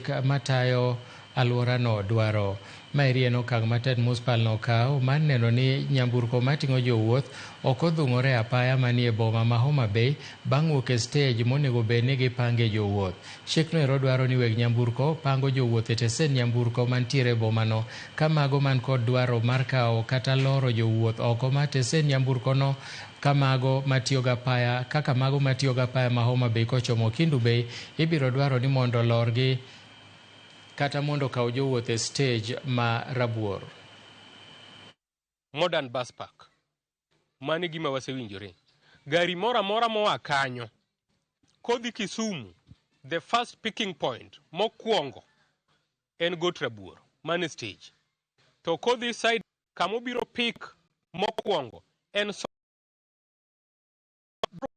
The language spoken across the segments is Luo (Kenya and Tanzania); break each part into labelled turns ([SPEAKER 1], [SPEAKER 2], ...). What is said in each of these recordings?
[SPEAKER 1] chik matayo alworano dwaro. Maeri en okang' ma tend muspal nokawo mar neno ni nyamburko mating'o jowuoth ok odhung'ore e apaya manie boma ma Homa Bay bang' wuok e stej monego bed ni gipange jowuoth. Chikno ero dwaro ni weg nyamburko pango jowuoth e tesend nyamburko mantiere e bomano ka mago man kod dwaro mar kawo kata loro jowuoth oko mar tesend nyamburkono ka mago matiyo gapaya kaka mago matiyo gapaya ma Homa Bay kochomo Kendu Bay ibiro dwaro ni mondo olorgi kata mondo okaw jowuoth e stej ma Rabuor.
[SPEAKER 2] Modern bus park. Mano e gima wasewinjore. Gari moro amora moa kanyo kodhi Kisumu, the first picking point mokwongo en Got Rabuor, mano e stage. To kodhi side kamobiro pick mokwongo en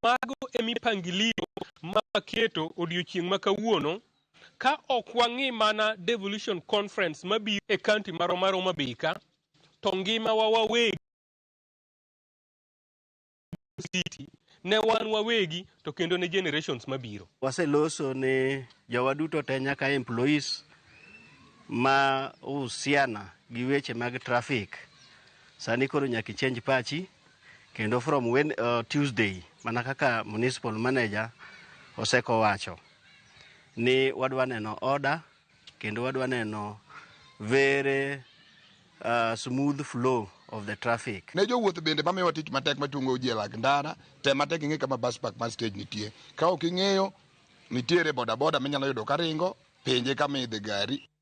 [SPEAKER 2] mago e mipangilio ma waketo odiochieng' ma kawuono ka ok wang'i mana devolution conference mabiro e county marwa mar Homa Bay ka to ngimawa wawegi city ne wan wawegi to kendo ne generations mabiro.
[SPEAKER 3] Waseloso ne jowa duto te nyaka employees ma uhusiana gi weche mag traffic. Sani koro nyaka ichange pachi kendo from when, Tuesday mana kaka municipal manager osekowacho ni wadwa neno order kendo wadwa neno very smooth flow of the traffic.
[SPEAKER 4] Ne jowuoth bende mamiyowa tich matek machungo ji e lak ndara, tem matek ing'e kama bus park mar stage nitie. Ka ok ing'eyo, nitiere bodaboda minyalo yudo karingo, penje kama idhe gari.